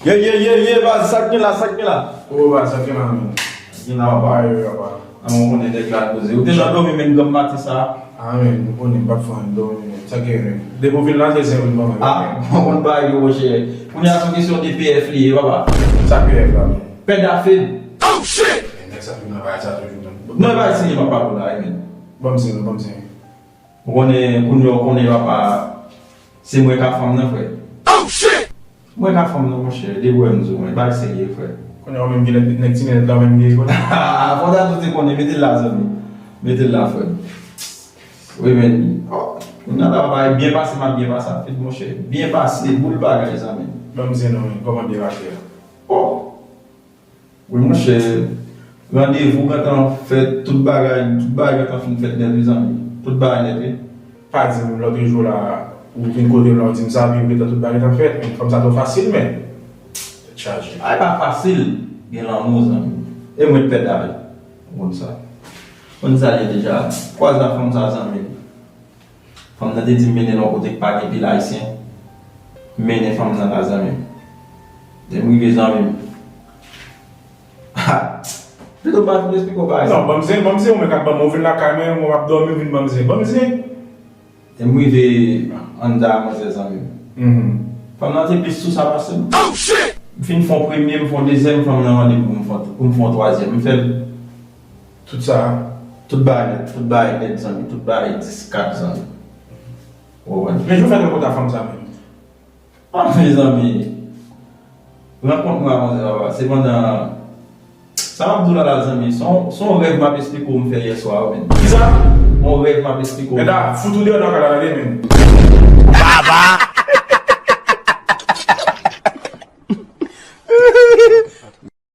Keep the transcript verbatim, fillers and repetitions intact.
Ye, ye, ye, ye, baz, sa k gen la, sa k gen la? O, baz, sa k gen la, men? Sa k gen la, papa? Ay, wi, papa. An, mwen konnen nèg la poze. Ou te nan dòmi, men, granm maten sa a? A, men, nou konnen, m p ap fè anyen dòmi, men. Sa k gen, men? Depi w vin la, se zen ou vin ban mwen. A, mwen konn bagay yo, monchè. Kounye a, se yon kesyon de P F li ye, papa. Sa P F la, men? Pè Dafid. Oh, shit! Nèg sa toujou nan bagay sa toujou, men. Non, e bagay serye m ap pale w la, wi, men. Ban m zen, non, ban m zen. Ou konnen, kounye a, ou konnen, papa, se mwen k a fanm nan, frè. Oh, shit! Mwen ka fanm nan, monchè, depi w wè m di w, men, bagay serye, frè. Kounye a, ou menm ki nèg, nèg ti nènèt la, ou menm ki konnen. Fò w ta tou te konnen, mete l la, zanmi. Mete l la, frè. Wi, men, oh, kounye a la, bagay byen pase, m ap byen pase, ap fèt, monchè. Byen pase, boul bagay, zanmi. Ban m zen non, men, kòman byen pase a? Oh. Wi, monchè, randevou gentan fèt, tout bagay, tout bagay gentan fin fèt nèt, wi, zanmi. Tout bagay nèt, wi. Pa di m lòt jou la, ou vin kote m la, ou di m sa, pi ou gentan tout bagay gentan fèt, men fanm sa twò fasil, men. Tèt chaje. Ay, pa fasil, gen lanmou, zanmi. E mwen pèd avè l. Ou konn sa. Konn sa ye deja. Kwaze a fanm sa, zanmi. Fanm nan te di m mennen l yon kote k pa gen pil ayisyen. M mennen fanm nan la, zanmi m. Lè m rive, zanmi m. Ha! Pito m pa fin esplike w bagay sa. Non, ban m zen, ban m zen, ou menm k ap ban m, ou vin lakay mwen, mwen m ap dòmi, ou vin ban m zen. Ban m zen. Lè m rive anndan a manzè, zanmi m. Mhm. Fanm nan te plis sou sa pase m. Oh, shit! M fin fè yon premye, m fè yon dezyèm, fanm nan mande m pou m fè, pou m fè yon twazyèm. M fè l. Tout sa a? Tout bagay nèt, tout bagay nèt, zanmi, tout bagay dis kat, zanmi. Ou konprann? Men jan w fè rankontre ak fanm sa menm? Anfen, zanmi, rankont mwen ak manzè, papa, se pandan, sa m ap di w la, la, zanmi, se yon, se yon rèv m ap esplike w m fè yè swa, wi, men. Kisa? Yon rèv m ap esplike w. Mèt a fout ou deyò nan kay la, tande, men.